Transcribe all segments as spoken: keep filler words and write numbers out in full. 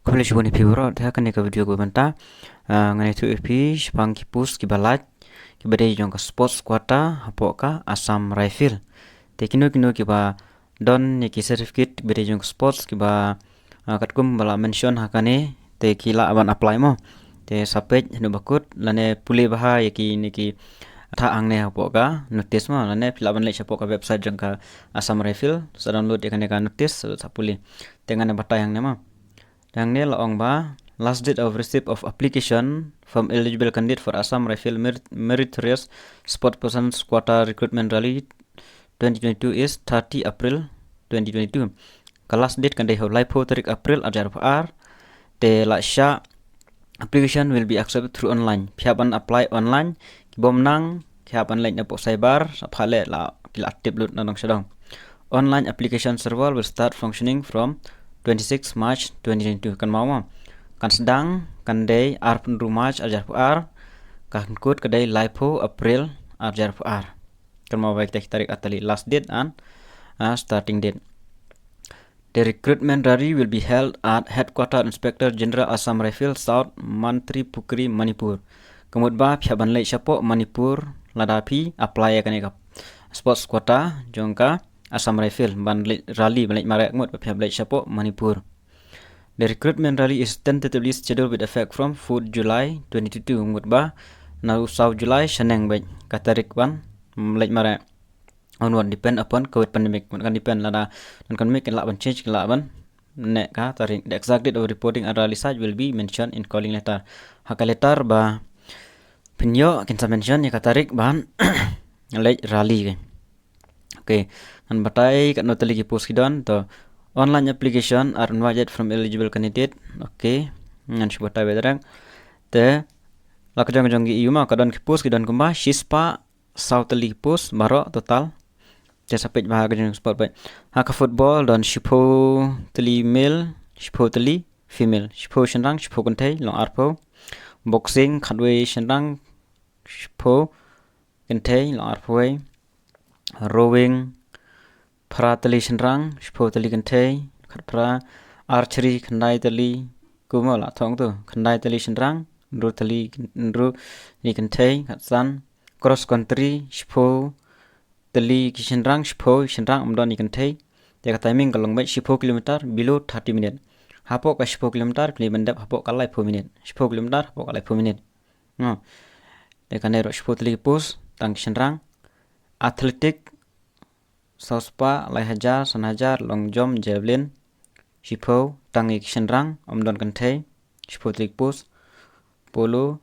Khublei shibun ïa phi baroh, te ha kane ka video kaba mynta, ah, ngan ïathuh ïa phi shaphang ki post kiba lait, kiba dei jong ka sports quota hapoh ka Assam Rifle. Te kino kino kiba don ïa ki certificate kiba dei jong ka sports kiba, ah, katkum ba la mention ha kane, te ki lah ban apply mo. Te sa peit haduh ba kut lane pule bha ïa kine ki tha hangne hapoh ka notice mo, lane phi lah ban leit shapoh ka website jong ka Assam Rifle, sa download ïa kane ka notice, sa pule. Te ngan batai hangne mo. Te hangne la ong ba, last date of receipt of application from eligible candidate for Assam Rifle Merit-, Meritorious Sports Persons Quota Recruitment Rally twenty twenty-two is thirty April twenty twenty-two. Ka last date kan dei ha laiphew tarik April arhajar arphew ar. Te la shah, application will be accepted through online. Phi hap ban apply online, ki bym nang, ki hap ban leit napoh cyber, sa pha leh la, ki la tip lut na nong sha dong. Online application server will start functioning from twenty-six March twenty twenty-two. Kan mau mo. Kan sdang, kan dei arphew March arhajar arphew ar, kan kut ka dei laiphew April arhajar arphew ar. Kan mau ba kita ki tarik artylli last date and, ah, starting date. The recruitment rally will be held at Headquarter Inspector General Assam Rifle, South Mantripukhri, Manipur. Ka mut ba phi hap ban leit shapoh Manipur lada phi apply ïa kane ka sports quota jong ka Assam Rifle ban leit rally, ban leit mareh, ka mut ba phi hap leit shapoh Manipur. The recruitment rally is tentatively scheduled with effect from fourth July twenty twenty-two, ka mut ba na u saw July shaneng beit ka tarik ban, mm, leit mareh. Onward, depend upon covid pandemic. Mut kan depend, lada don ka pandemic kin lah ban change, kin lah ban neh ka tarik. The exact date of reporting at rally site will be mentioned in calling letter. Ha ka letter ba phin ïoh kin sa mention ïa ka tarik ban leit rally. Okay. Ngan batai katno tylli ki post ki don. To, online application are invited from eligible candidate. Okay. Ngan shu batai beit reng. Te la ka jong ka jong ki ïa u ma, ka don ki post ki don kumba shispah saw tylli ki post baroh total. Te sa peit bha ka jong ka sport beit. Ha ka football don shiphew tylli male, shiphew tylli female, shiphew shynrang, shiphew kynthei, long arphew. Boxing khatwei shynrang, shiphew kynthei, long arphew wei. Rowing phra tylli shynrang, shiphew tylli kynthei, khatphra. Archery khyndai tylli, kumno la thong tu, khyndai tylli shynrang, hynriew tylli, hynriew tylli kynthei, khatsan. Cross country shiphew tylli ki shynrang, shiphew shynrang, ym don ki kynthei. Te ka timing ka long beit shiphew kilometer below thirty minute. Hapoh ka shiphew kilometer phi lah ban dep hapoh ka laiphew minute. Shiphew kilometer hapoh ka laiphew minute. No. Te kane ruh shiphew tylli ki post tang ki shynrang. Athletic saw spah, lai hajar, san hajar, long jump, javelin, shiphew tang ki shynrang, ym don kynthei, shiphew tylli ki post. Polo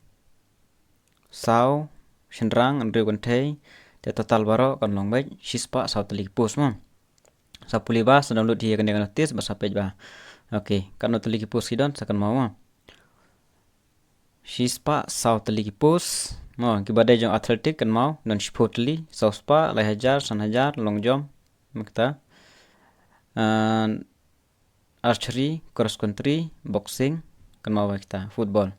saw shynrang, hynriew kynthei, te total baroh kan long beit shispah saw tylli ki post mo. Sa pule bha, sa download hi ïa kane ka notice bad sa peit bha. Okay, katno tylli ki post ki don, sa kan mau mo. Shispah saw tylli ki post mo, kiba dei jong athletic kan mau, don shiphew tylli, saw spah, lai hajar, san hajar, long jump, mynta. Ah, archery, cross country, boxing, kan mau bha kita, football.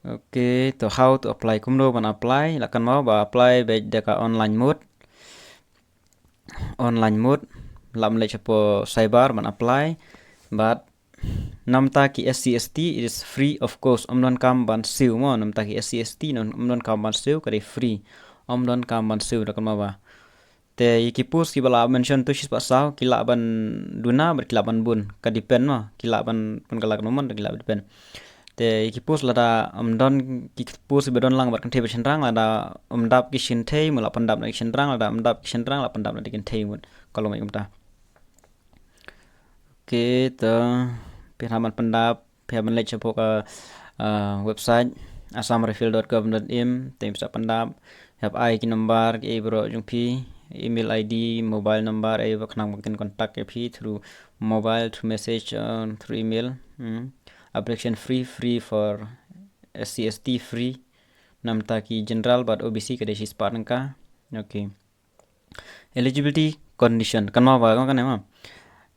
Okay, to how to apply, kumno ban apply, la kan mau ba apply beit da ka online mode. Online mode, lah ban leit shapoh cyber ban apply, bad namta ki S C S T it is free of cost, ym donkam ban siew mo, namta ki S C S T ym donkam ban siew, ka dei free, ym donkam ban siew, da kan mau bha. Te ïa ki post kiba la mention tu shispah saw, ki lah ban duna bad ki lah ban bun, ka depend mo, ki lah ban pynkylla katno mon, ki lah depend. Te ïa ki post lada ym don ki post kiba don lang bad kynthei bad shynrang, lada ym dap ki kynthei, mo la pyndap na ki shynrang, lada ym dap ki shynrang, la pyndap na ki kynthei, mo ka long kumta. Okay, to phi hap ban pyndap, phi hap ban leit shapoh ka, ah, website assam rifle dot gov dot in, te phi sa pyndap, phi hap ai ki number kiei baroh jong phi, email I D, mobile number, ei ba khnang ba kin contact ïa phi through mobile, through message, uh, through email. Hmm. Application free, free for S C S T free. Namta ki general bad O B C ka dei shispah tyngka. Okay. Eligibility condition, kan mau bha kane mo.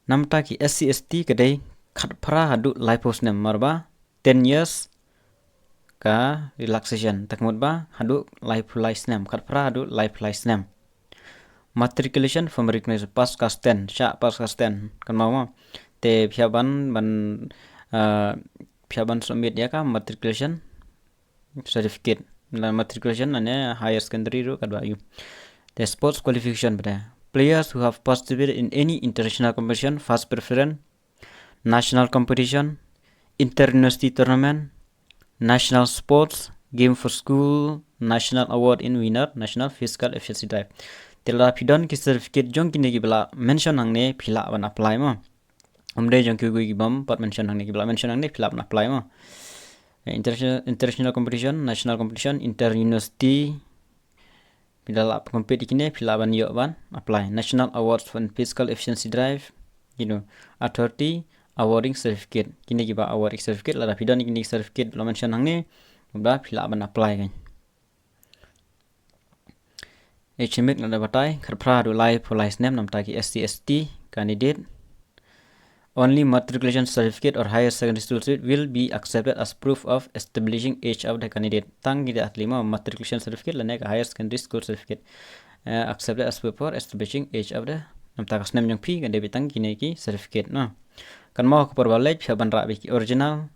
Namta ki S C S T ka dei khatphra haduh laiphew snem, mar ba ten years ka relaxation, te ka mut ba haduh laiphew lai snem, khatphra haduh laiphew lai snem. Matriculation from recognition, pass ka ten, shah pass ka ten, kan mau mo. Te phi hap ban ban uh, phi hap ban submit ïa ka matriculation certificate, la matriculation lane higher secondary ruh katba ïoh. Te sports qualification bad players who have participated in any international competition, first preference, national competition, inter-university tournament, national sports game for school, national award in winner, national physical efficiency drive. Te la phi don ki certificate jong kine kiba la mention hangne phi lah ban apply mo. Ym dei jong kiwei kiba ym pat mention hangne, kiba la mention hangne phi lah ban apply mo. International, international competition, national competition, inter-university, phi lah compete kine phi lah ban ïoh ban apply. National awards for physical efficiency drive, you know, authority awarding certificate. Kine kiba awarding certificate, lada phi don kine certificate ba la mention hangne, kumta phi lah ban apply kan. Age limit nga da batai, khatphra haduh laiphew lai snem namar ki S C S T candidate. Only matriculation certificate or higher secondary school certificate will be accepted as proof of establishing age of the candidate. Tang ki da atli mo matriculation certificate lane ka higher secondary school certificate, uh, accepted as proof for establishing age of the, namar ka snem jong phi kan dei beit tang kine ki certificate no. Kan mo ka por ba leit phi hap ban rah beit ki original,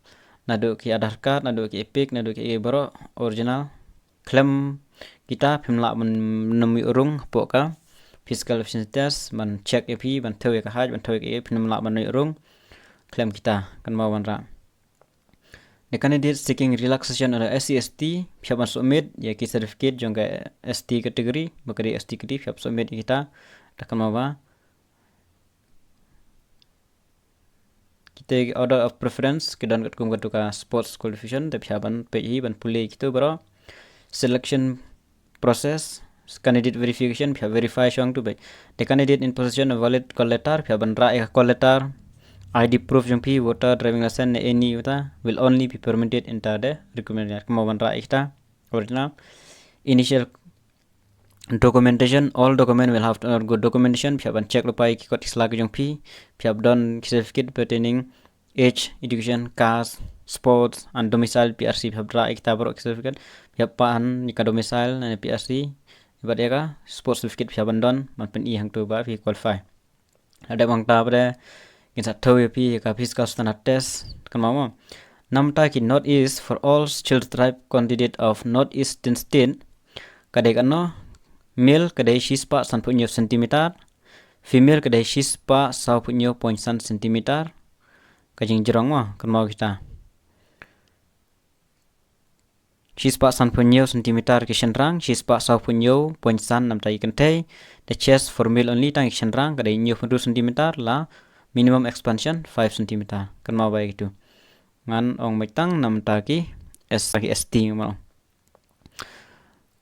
naduh ki Aadhaar card, naduh ki EPIC, naduh ki baroh original. Khlem kita phim lah ban nym ïoh rung hapoh ka physical efficiency test, ban check ïa phi, ban thew ïa ka height, ban thew ïa ka, phim lah ban ïoh rung khlem kita. Kan mo ban rah. The candidate seeking relaxation of the S C S T phi hap ban submit ïa ki certificate jong ka S T category, ba ka dei S T category phi hap submit ïa kita. Da kan mo ba kita ki order of preference ki don katkum katu ka sports qualification, te phi hap ban peit hi ban pule kitu baroh. Selection process, candidate verification, phi hap verify shong tu beit. The candidate in possession of valid call letter, phi hap ban rah ïa ka call letter, I D proof jong phi, voter, driving license, ne any voter, will only be permitted enter the recruitment yard. Kan mo ban rah ïa kita original. Initial documentation, all document will have to undergo documentation. Phi hap ban check lypa ïa ki kot ki sla ki jong phi. Phi hap don ki certificate pertaining age, education, caste, sports and domicile, P R C, phi hap rah ïa kita baroh ki certificate. Phi hap pan ïa ka domicile ne P R C, bad ïa ka sports certificate phi hap ban don, ban pyni hangtu ba phi qualify. Lada bang ta bad kin sa thew ïa phi ïa ka physical standard test, kan mo mo. Namar ki North East for all scheduled tribe candidate of North Eastern state, ka dei kano, male ka dei shispah sanphew hynñiew centimeter, female ka dei shispah sawphew hynñiew point san centimeter. Ka jingjrong mo, kan mo kita. Shispah sanphew hynñiew centimeter ki shynrang, shispah sawphew hynñiew point san namar ki kynthei. The chest for male only, tang ki shynrang ka dei hynñiewphew hynriew centimeter, la minimum expansion five centimeter. Kan mo ba ïa kitu. Ngan ong beit tang namar ki S, ki S T mo.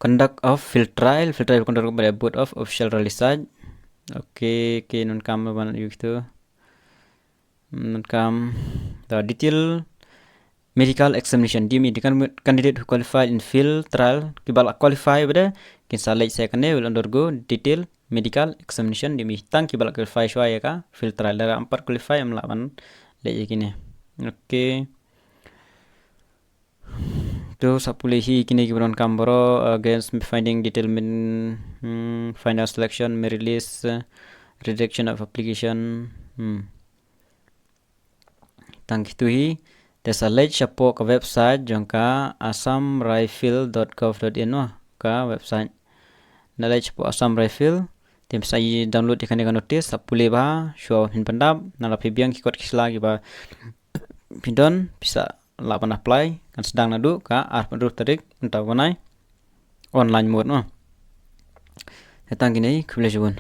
Conduct of field trial, field trial conduct by the Board of Official Rally Site. Okay, okay, nun kam ban ïa kitu. Nun kam the detail medical examination. Dei mi the can-, candidate who qualify in field trial, kiba la qualify bad kin sa leit sa kane will undergo detail medical examination. Dei mi tang kiba la qualify shuwa ïa ka field trial, lada ym pat qualify ym lah ban leit ïa kine. Okay. Tu sa pule hi kine kiba donkam baroh, uh, against finding detail min, hmm, final selection, merit list, uh, rejection of application. Hmm. Tang kitu hi, te sa leit shapoh ka website jong ka assam rifle dot gov dot in mo, ka website. Na leit shapoh Assam Rifle, te sa ïoh download ïa kane ka notice, sa pule bha shuwa phin pyndap, na la phi biang ki kot ki sla kiba phi don, phi sa lah ban apply, kan sdang naduh ka arphew hynriew tarik mynta u bnai, online mode mo. Te tang kine, khublei shibun.